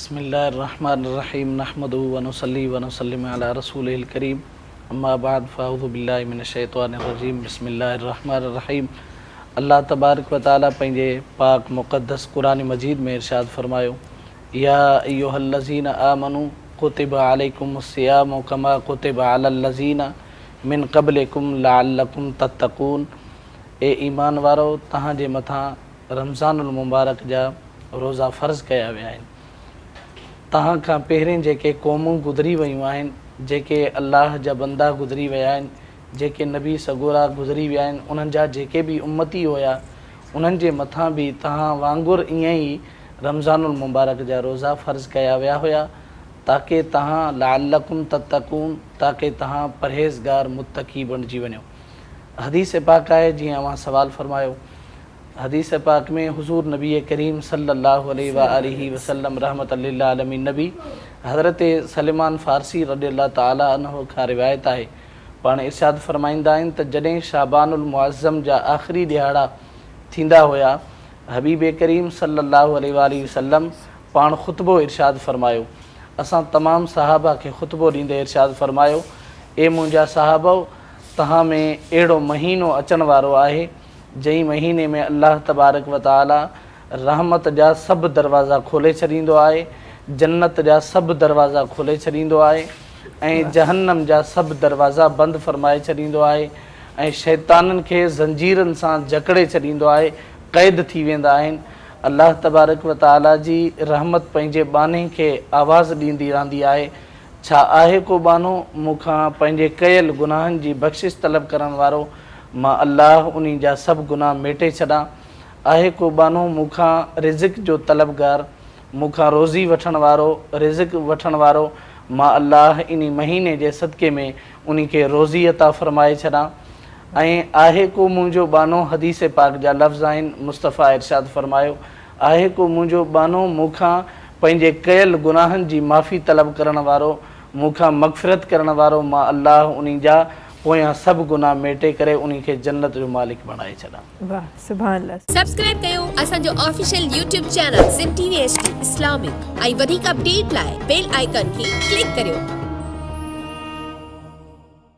بسم الله الرحمٰن الرحيم نحمده ونصلي ونسلم علي رسوله الڪريم اما بعد فاعوذ بالله من الشيطان الرجيم بسم الله الرحمٰن الرحيم الله تبارڪ و تعالي پنهنجي پاڪ مقدس قرآن مجيد ۾ ارشاد فرمايو يا ايها الذين آمنوا ڪتب عليڪم الصيام ڪما ڪتب علي الذين من قبلڪم لعلڪم تتقون اي ايمان وارؤ توهان جي مٿان رمضان المبارڪ جا روزا فرض ڪيا ويا آهن. توهان کان پهرين جيڪي قومون گذري ويون آهن، جيڪي الله جا بندا گذري ويا آهن، جيڪي نبي سڳورا گذري ويا آهن، انهن جا جيڪي به امتي هيا، انهن جي مٿان به توهان وانگر ائين ئي رمضان المبارڪ جا روزا فرض ڪيا ويا هيا، تاڪه توهان لعلڪم تتقون تاڪه توهان پرهيزگار متقي بڻجي وڃو. حديث پاڪ آهي جيئن اوهان سوال فرمايو. حديث پاڪ ۾ حضور نبي ڪريم صلي الله عليه واٰله وسلم رحمة للعالمين نبي حضرت سلمان فارسي رضي الله تعالٰي عنه کان روايت آهي پاڻ ارشاد فرمائيندا آهن ته جڏهن شعبان المعظم جا آخري ڏهاڙا ٿيندا هيا حبيب ڪريم صلي الله عليه واٰله وسلم پاڻ خطبو ارشاد فرمايو اسان تمام صحابه کي خطبو ڏيندي ارشاد فرمايو اي منهنجا صحابؤ توهان ۾ اهڙو مهينو اچڻ وارو آهي جنهن مهيني ۾ الله تبارڪ و تعالي رحمت جا سڀ دروازا کولي ڇڏيندو آهي، جنت جا سڀ دروازا کولي ڇڏيندو آهي ۽ جهنم جا سڀ دروازا بند فرمائي ڇڏيندو آهي ۽ شيطانن کي زنجيرن سان جڪڙي ڇڏيندو آهي، قيد ٿي ويندا آهن. الله تبارڪ و تعالي جي رحمت پنهنجي ٻانهي کي آواز ڏيندي رهندي آهي، ڇا آهي ڪو ٻانهو مون کان پنهنجي ڪيل گناهن جي بخشش طلب ڪرڻ وارو، مان الله انهي جا سڀ گناهه ميٽي ڇڏان؟ آهي ڪو ٻانهو مون کان رزق جو طلبگار، مون کان روزي وٺڻ وارو، رزق وٺڻ وارو، مان الله انهي مهيني جي صدقي ۾ انهي کي روزي عطا فرمائي ڇڏان؟ ۽ آهي ڪو منهنجو ٻانهو، حديث پاڪ جا لفظ آهن، مصطفيٰ ارشاد فرمايو، آهي ڪو منهنجو ٻانهو مون کان پنهنجي ڪيل گناهن جي معافي طلب ڪرڻ وارو، مون کان مغفرت ڪرڻ وارو، مان الله انهي جا پويان سڀ گناهه ميٽي ڪري انهي کي جنت جو مالڪ بڻائي ڇڏان. واه سبحان الله. سبسڪرائب ڪيو اسان جو official YouTube channel Sindh T V H D Islamic ۽ وڌيڪ اپڊيٽ لاء بيل آئيڪان کي ڪلڪ ڪريو.